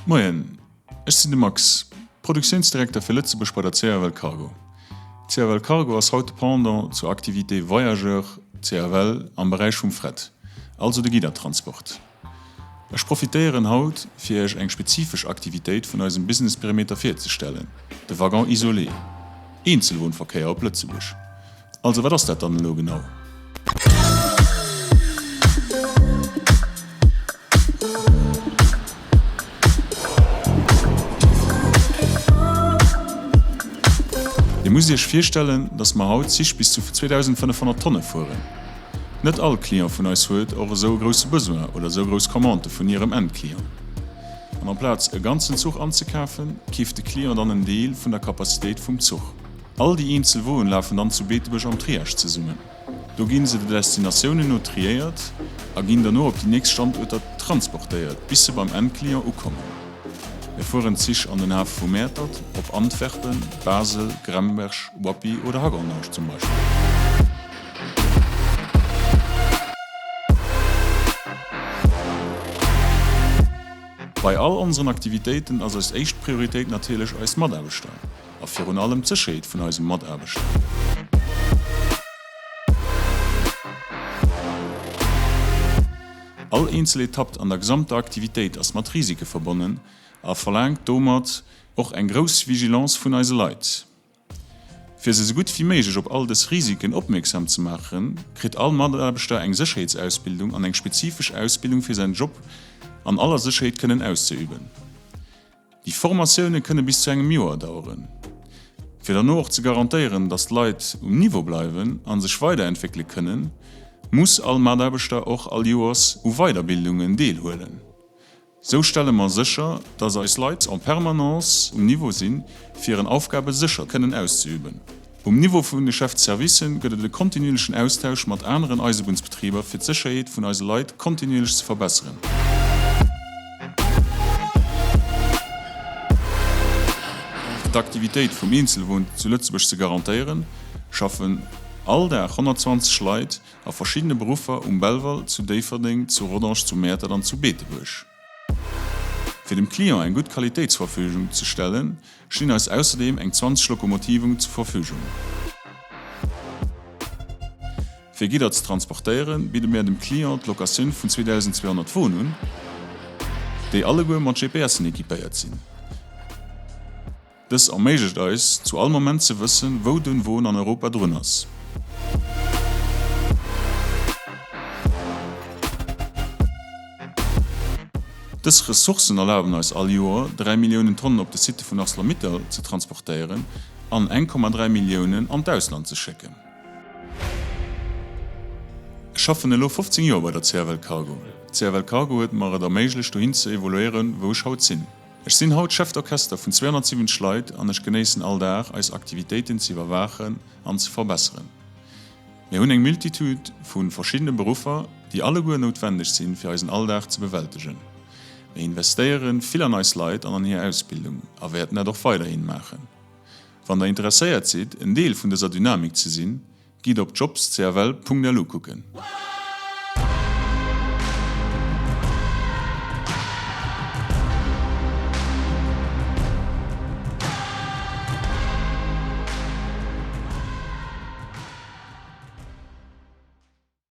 Moien, ech sinn de Max, Produktiounsdirekter fir Lëtzebuerg bei der CFL Cargo. CFL Cargo ass haut de Pendant zur Activité Voyageurs CFL am Beräich vum Fret, also de Giddertransport. Ech profitéieren haut fir Iech eng spezifesch Aktivitéit vun eisem Business-Perimeter virzestellen, de Wagon isolé, Eenzelwonverkéier op Lëtzebuerg. Also wat ass dat dann elo genau? Dir musst Iech virstellen, dass mer haut Zich bis zu 2.500 Tonne fueren. Net all Client vun eis huet och esou e grousse Besoin oder esou grouss Commandë vun hirem Endclient. An amplaz e ganzen Zuch anzekafen, keeft de Client dann en Deel vun der Capacitéit vum Zuch. All déi eenzel Woen lafen dann zu Beetebuerg am Triage zesummen. Do ginn se de Destinatiounen no triéiert a ginn derno op déi nächst Standuerter transportéiert, bis se beim Endclient ukommen. Mir fueren Zich an den Hafe vu Mäertert, op Antwerpen, Basel, Gremberg, Woippy oder Hagondange zum Beispill. Bei all onseren Aktivitéiten ass eis éischt Prioritéit natierlech eis Mataarbechter. A virun allem d'Sécherheet vun eise Mataarbechter. All eenzel Etapp an der gesamter Aktivitéit ass mat Risike verbonnen a verlaangt domat och eng grouss Vigilance vun eise Leit. Fir se esou gutt wéi méiglech op all dës Risiken opmierksam ze maachen, kritt all Mataarbechter eng Sécherheetsausbildung an eng spezifesch Ausbildung fir säin Job an aller Sécherheet kënnen auszeüben. Déi Formatioune kënne bis zu engem Joer daueren. Fir derno och ze garantéieren, datt d'Leit um Niveau bleiwen a sech weiderentwéckele kënnen, muss all Mataarbechter och all Joers u Weiderbildungen deelhuelen. Sou stelle mer sécher, datt eis Leit en permanence um Niveau sinn, fir hiren Aufgabe sécher kënnen auszeüben. Um Niveau vun de Chefs-de-servicen gëtt et e kontinuierlechen Austausch mat aneren Eisebunnsbetriber fir d'Sécherheet vun eise Leit kontinuierlech ze verbesseren. Fir d'Aktivitéit vum Eenzelwon zu Lëtzebuerg ze garantéieren, schaffen all Dag 120 Leit a verschiddene Beruffer um Belval, zu Déifferdeng, zu Rodange, zu Mäertert an zu Beetebuerg. Fir dem Client eng gutt Qualitéit zur Verfügung ze stellen, stinn eis ausserdeem eng 20 Lokomotiven zur Verfügung. Fir Gidder ze transportéieren, bidde mär dem Client d'Locatioun vun 2.200 Woen un, déi alleguer mat GPSen equipéiert sinn. Dës erméiglecht eis, zu all Moment ze wëssen, wou den Won an Europa drun ass. Dës Ressourcen erlaben eis all Joer 3 Milliounen Tonnen op de Sitte vun Arcelor-Mittal ze transportéieren an 1,3 Milliounen an d'Ausland ze schécken. Ech schaffen elo 15 Joer bei der CFL Cargo. D'CFL Cargo huet mer et erméiglecht dohin ze evoluéieren, wou ech haut sinn. Ech sinn haut Chef d'Orchester vun 270 Leit an ech genéissen all Dag, eis Aktivitéiten ze iwwerwaachen an ze verbesseren. Mir hunn eng Multitude vu verschiddene Beruffer, déi alleguer noutwendeg sinn, fir eisen Alldag ze bewältegen. Mir investéiere vill an eis Leit an an hir Ausbildung a wäerten dat och weiderhin maachen. Wann der interesséiert sidd, en Deel vun dëser Dynamik ze sinn, gitt op jobs-cfl.lu kucken.